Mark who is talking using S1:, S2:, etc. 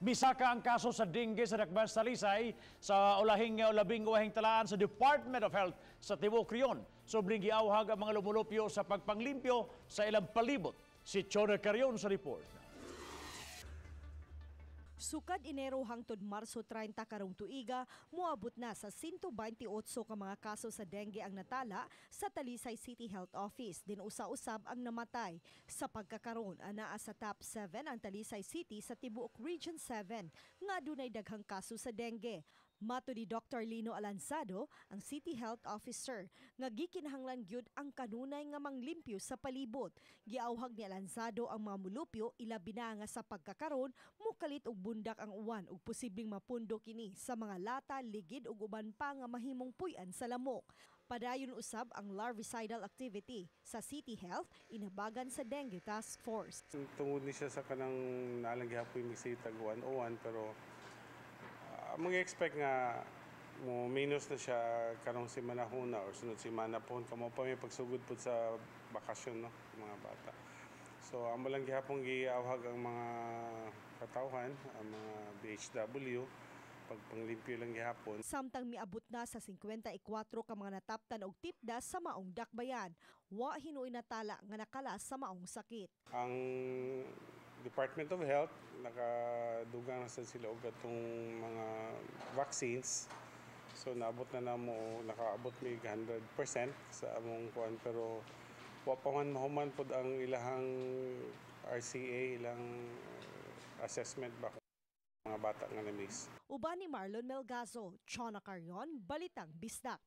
S1: Misaka ang kaso sa dengue sa Dakbayan sa Talisay sa ulahing labing uwahing talaan sa Department of Health sa tibuok rehiyon. Sobring giawhag ang mga lumulupyo sa pagpanglimpyo sa ilang palibot. Si Chona Carion sa report.
S2: Sukad Enero hangtod Marso 30 karong tuiga, moabot na sa 128 ka mga kaso sa dengue ang natala sa Talisay City Health Office. Din usa-usab ang namatay. Sa pagkakaroon, anaa sa top 7 ang Talisay City sa tibuok Region 7 nga dunay daghang kaso sa dengue. Mato ni Dr. Lino Alanzado, ang City Health Officer, nga gikinahanglan gyud ang kanunay nga manglimpyo sa palibot. Giawhag ni Alanzado ang mga mulupyo, ilabi na nga sa pagkakaron mukalit og bundak ang uwan ug posibleng mapundo kini sa mga lata, ligid ug uban pa nga mahimong puy-an sa lamok. Padayon usab ang larvicidal activity sa City Health inabagan sa Dengue Task Force.
S3: Tungod ni siya sa kanang naa lang gihapon magsitag 101, pero mga expect nga mo minus na siya karong semana huna or sunod semana po kamo pa may pagsugod pud sa bakasyon, no, mga bata. So amo lang gihapon giawhag ang mga katawhan, ang mga BHW, pagpanglimpyo lang gihapon.
S2: Samtang miabot na sa 54 ka mga nataptan og tipda sa maong dakbayan. Wa hinuoy natala nga nakalas sa maong sakit.
S3: Ang Department of Health, nakadugang na sad sila og atong mga vaccines. So naabot na namo, nakaabot mig 100% sa among kuan, pero wa pa man mahuman pod ang ilahang RCA, ilang assessment ba mga bata nga na-miss.
S2: Uban ni Marlon Melgazo, Chona Carion, Balitang Bisdak.